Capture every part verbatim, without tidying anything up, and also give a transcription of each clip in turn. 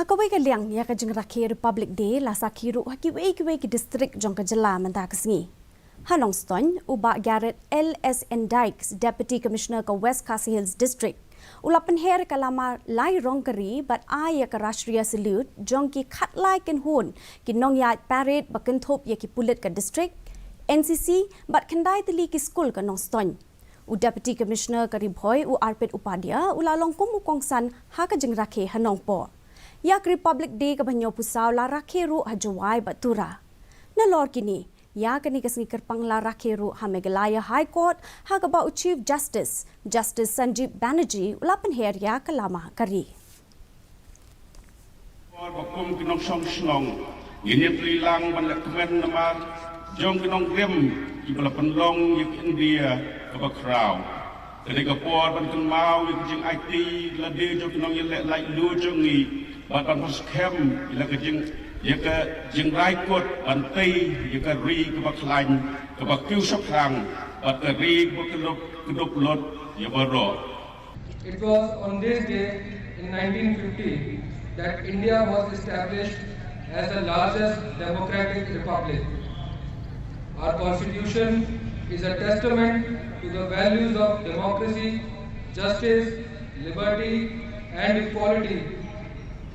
Ha kawei ka liang, ïa ka jingrakhe Republic Day la sakhi ruh ha kiwei kiwei ki district jong ka jylla mynta ka sngi. Ha Nongstoiñ, u Bah Garret L S N Dykes, Deputy Commissioner ka West Khasi Hills District, u la pynher ka lama lai rong ka ri bad ai ïa ka Rashtriya Salute jong ki khatlai kynhun ki nongïaid parade ba kynthup ïa ki pulit ka district, N C C bad khyndai tylli ki skul ka Nongstoiñ. U Deputy Commissioner ka Ri Bhoi, u Arpit Upadhyay, u la long kum u kongsan ha ka jingrakhe ha Nongpoh. Ïa ka Republic Day kaba hynñiewphew saw la rakhe ruh ha Jowai bad Tura. Nalor kine, ïa kane ka sngi kyrpang la rakhe ruh ha Meghalaya High Court, ha kaba u Chief Justice, Justice Sanjib Banerjee, u la pynher ïa ka lama ka ri. Por ba kum ki nongshong shnong ngin ïatreilang ban leh kmen namar jong ki nongrim kiba la pynlong ïa ka India kaba khraw. Kane ka por ban kynmaw ïa ka jingaiti lade jong ki nongïaleh laitluid jong ngi bad ban pynskhem ïa ka jing ïa ka jingrai kut ban tei ïa ka ri kaba khlaiñ kaba kiew shaphrang bad ka ri kaba kdup kdup lut ïa baroh. It was on this day in nineteen fifty that India was established as the largest democratic republic. Our constitution is a testament to the values of democracy, justice, liberty, and equality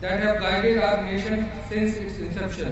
that have guided our nation since its inception.